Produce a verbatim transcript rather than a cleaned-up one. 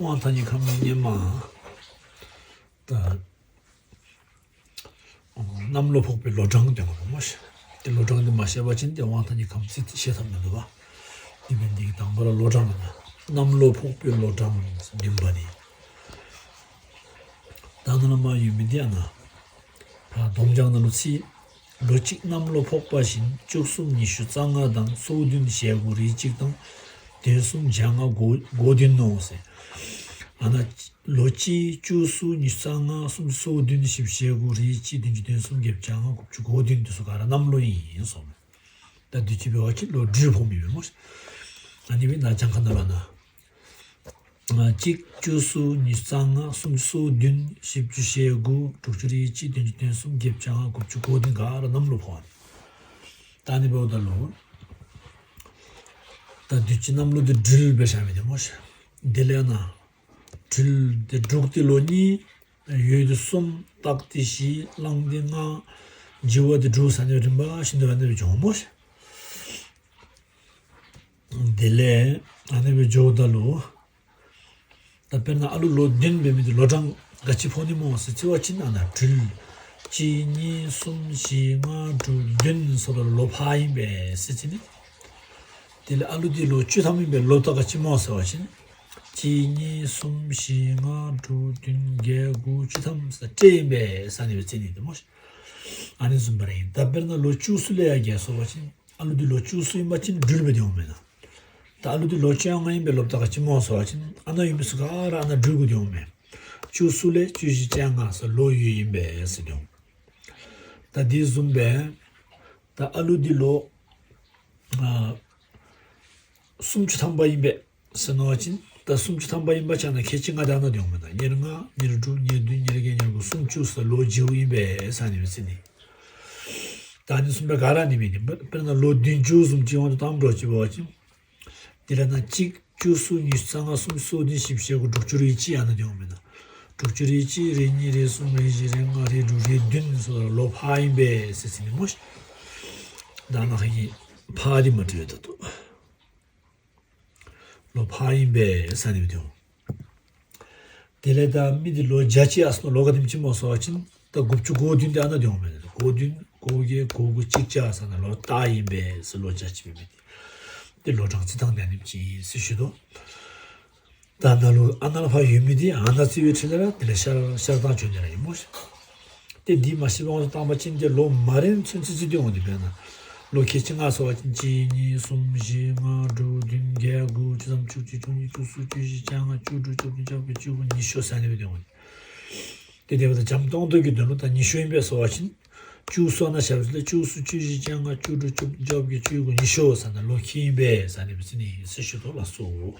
དབང་ཐང་གི་ཁམས་ནི་སྙེ་མ། ད། གནམ་ལོ་ཕོག་པའི་ལོ་གྲངས་དེ་ངོ་མ་ཤེས། དེ་ལོ་གྲངས་དེ་མ་ཤེས་པ་ཅན་དེ་དབང་ཐང་གི་ཁམས་ཚིག་དེ་ཤེས་ཐབས་མི་འདུག་བ། དེ་མིན་འདི་གི་དང་པོ་ལ་ལོ་གྲངས་ལ་ན། གནམ་ལོ་ཕོག་པའི་ལོ་གྲངས་བདུན་པ་ནི། ད་ནང་ལ་མ་ཡོད་མི་འདི་ཡང་ན། ད་སྡོམ་རྐྱང་ནང་ལ་ཚིག་ལོ་གཅིག་གནམ་ལོ་ཕོག་པ་བཞིན་བཅུ་གསུམ་ཉི་ཤུ་རྩ་ལྔ་དང་སོ་བདུན་ཞེ་དགུ་རེ་གཅིག་དང་། བདུན་གསུམ་བརྒྱ་ལྔ་དགུ་དགུ་བདུན་ནོ་ཟེར། ཨ་ན། ལོ་གཅིག་བཅུ་གསུམ་ཉི་ཤུ་རྩ་ལྔ་གསུམ་སོ་བདུན་བཞི་བཅུ་ཞེ་དགུ་རེ་གཅིག་བདུན་ཅུ་བདུན་གསུམ་བརྒྱད་བརྒྱ་ལྔ་དགུ་བཅུ་གོ་བདུན་དེ་ཚོ་ག་ར་གནམ་ལོ་ཡིན་གསུངས། ད་དུས་ཅི་འབད་བ་ཅིན་ལོ་སྦྲུལ་ཕོག་མི་འབད་མོ། ཨ་ནི་བས་ན་གྱངས་ཁ་ནང་ལ་ན། གཅིག་བཅུ་གསུམ་ཉི་ཤུ་རྩ་ལྔ་གསུམ་སོ་བདུན་བཞི་བཅུ་ཞེ་དགུ་དྲུག་ཅུ་རེ་གཅིག་བདུན་ཅུ་བདུན་གསུམ་བརྒྱད་བརྒྱ་ལྔ་དགུ་བཅུ་གོ་བདུན་ག་ར་གནམ་ལོ་ཕོག་ཨ་ནི། ད་ནི་འབདཝ་ད་ལོ། ད་དུས་ཅི་གནམ་ལོ་དེ་སྦྲུལ་འབད་བཞག་མི་འདི་མོ་ཤ། དེ་ལས་ན། སྦྲུལ་དེ་འབྲུག་དེ་ལོ་གཉིས། ཡོས་དེ་གསུམ། སྟག་དེ་བཞི། གླང་དེ་ལྔ། བྱི་བ་དེ་དྲུག་ཟེར་ནས་རིམ་པ་བཞིན་དུ་ཨ་ནི་སྦེ་འབྱུང་མོ་ཤ། དེ་ལས་ཨ་ནི་སྦེ་འབྱུང་ད་ལོ། ད་དཔེར་ན་ཨ་ལུ་ལོ་བདུན་འབད་མི་དེ་ལོ་གྲངས་ག་ཅི་ཕོག་ནི་མོ་ཟེར་ཚེ་བ་ཅིན་ཨ་ན་སྦྲུལ། གཅིག་གཉིས་གསུམ་བཞི་ལྔ་དྲུག་བདུན་སོགས་ལ་ལོ་ཕག་ཨིན་པས་ཟེར་ཚེ་ནི། དེ་ལས་ཨ་ལུ་དེ་ལོ་བཅུ་ཐམ་ཨིན་པས་ལོ་ད་ག་ཅི་མོ་ཟེར་བ་ཅིན། གཅིག་གཉིས་གསུམ་བཞི་ལྔ་དྲུག་བདུན་བརྒྱད་དགུ་བཅུ་ཐམ་ཟེར་སྤྲད་ཨིན་པས་ཟེར་ནི་སྦེ་ཚེ་ནི་དེ་མོ་ཤ། ཨ་ནི་བཟུམ་པ་རེད། ད་དཔེར་ན་ལོ་བཅུ་གསུམ་ལས་ཡར་རྒས་སོང་བ་ཅིན། ཨ་ལུ་འདི་ལོ་བཅུ་གསུམ་ཨིན་པ་ཅིན་སྦྲུལ་སྦེ་སྡོད་འོང་མེན་ན། ད་ཨ་ལུ་འདི་ལོ་བཅོ་ལྔ་ཨིན་པས་ལོ་ད་ག་ཅི་མོ་ཟེར་བ་ཅིན་ཨ་ན་ཡོད་མི་ཚུ་ག་ར་ཨ་ན་སྦྲུལ་གུ་སྡོད་འོང་མེན། བཅུ་གསུམ་ལས་བཅུ་བཞི་བཅོ་ལྔ་ཟེར་ལོ་ཡོས་ཨིན་པས་ཟེར་སྡོད་འོང་། ད་འདི་བཟུམ་སྦེ་ད་ཨ་ལུ་འདི་ལོ་ཨ་སུམ་ཅུ་ཐམ་པ་ཨིན་པས་ཟེར་ནོ་བ་ཅིན། ད་སུམ་ཅུ་ཐམ་པ་ཨིན་པ་ཆ་ན་ཁལ་གཅིག་ལྔ་དང་ཨ་ན་སྡོད་འོང་མེན་ན། ཉེར་ལྔ་ཉེར་དྲུག་ཉེར་བདུན་ཉེར་བརྒྱད་ཉེར་དགུ་སུམ་ཅུ་ཟེར་ལོ་བྱིའུ་ཨིན་པས་ཟེར་ནི་སྦེ་ཚེ་ནི། ད་ནི་གསུམ་པའི་ག་ར་ནི་མེད་ནི། དཔེར་ན་ལོ་བདུན་ཅུ་བཟུམ་ཅིག་དབང་དུ་བཏང་འགྲོ་ཅིག་འབད་བ་ཅིན། དེ་ལས་ན་གཅིག་བཅུ་གསུམ་ཉི་ཤུ་རྩ་ལྔ་གསུམ་སོ་བདུན་བཞི་བཅུ་ཞེ་དགུ་དྲུག་ཅུ་རེ་གཅིག་ཨ་ན་སྡོད་འོང་མེན་ན། དྲུག་ཅུ་རེ་གཅིག་རེ་གཉིས་རེ་གསུམ་རེ་བཞི་རེ་ལྔ་རེ་དྲུག་རེ་བདུན་སོགས་ལོ་ཕག་ཨིན་པས་ཟེར་ཚེ་ནི་མོ་ཤ། ད་ནི་ཧ་གི་ཕག་དེ་མ་སྤྲོད་ད་དོ། ལོ་ཕག་ཨིན་པས་ཟེར་ནི་སྦེ་སྡོད་འོང་། དེ་ལས་ད་མི་འདི་ལོ་བརྒྱ་ཅིག་ཨ་སོ་ལོ་ག་དེམ་ཅིག་མོ་ཟེར་བ་ཅིན་ད་དགུ་བཅུ་གོ་བདུན་དེ་ཨ་ན་སྡོད་འོང་མེན་ན། གོ་བདུན་གོ་བརྒྱད་གོ་དགུ་གཅིག་བརྒྱ་ཟེར་ན་ལོ་སྟག་ཨིན་པས་ཟེར་ལོ་བརྒྱ་ཅིག་འབད་མི་འདི། དེ་ལོ་གྲངས་རྩི་སྟངས་དེ་ཨ་ནེམ་ཅིག་ཨིན་ཟེར་ཞུ་དོ། ད་ནཱ་ལུ་ཨ་ནཱ་ལ་ཕར་ཡོད་མི་འདི་ཨ་ནཱ་རྩི་བའི་ཁྲིད་ལས་ར་དེ་ལས་ཤར་ཤར་སྟངས་བྱོན་ནི་ར་ཨིན་མོ་ཤ། ཏེ་འདི་མ་ཤེས་པའི་དབང་དུ་བཏང་པ་ཅིན་ཏེ་ལོ་མ་རན་ཚུན་ཚོད་རྩི་སྡོད་འོང་། དེ་འབདན་ལོ་ཁལ་གཅིག་ལྔ་ཟེར་བ་ཅིན་གཅིག་གཉིས་གསུམ་བཞི་ལྔ་དྲུག་བདུན་བརྒྱད་དགུ་བཅུ་ཐམ་བཅུ་གཅིག་བཅུ་གཉིས་བཅུ་གསུམ་བཅུ་བཞི་བཅོ་ལྔ་བཅུ་དྲུག་བཅུ་བདུན་བཅོ་བརྒྱད་བཅུ་དགུ་ཉི་ཤུ་ཟེར་ནི་སྦེ་སྡོད་འོང་། ཏེ་དེ་འབདན་འཇམ་ཏོང་ཏོ་གི་དོན་ལུ་ད་ཉི་ཤུ་ཨིན་པས་ཟེར་བ་ཅིན་བཅུ་གསུམ་ན་ཞབས་ལས་བཅུ་གསུམ་བཅུ་བཞི་བཅོ་ལྔ་བཅུ་དྲུག་བཅུ་བདུན་བཅོ་བརྒྱད་བཅུ་དགུ་ཉི་ཤུ་ཟེར་ན་ལོ་ཁལ་ཨིན་པས་ཟེར་ནི་སྦེ་རྩི་ནི་ཟེར་ཞུ་དོ་ལགས་སོ།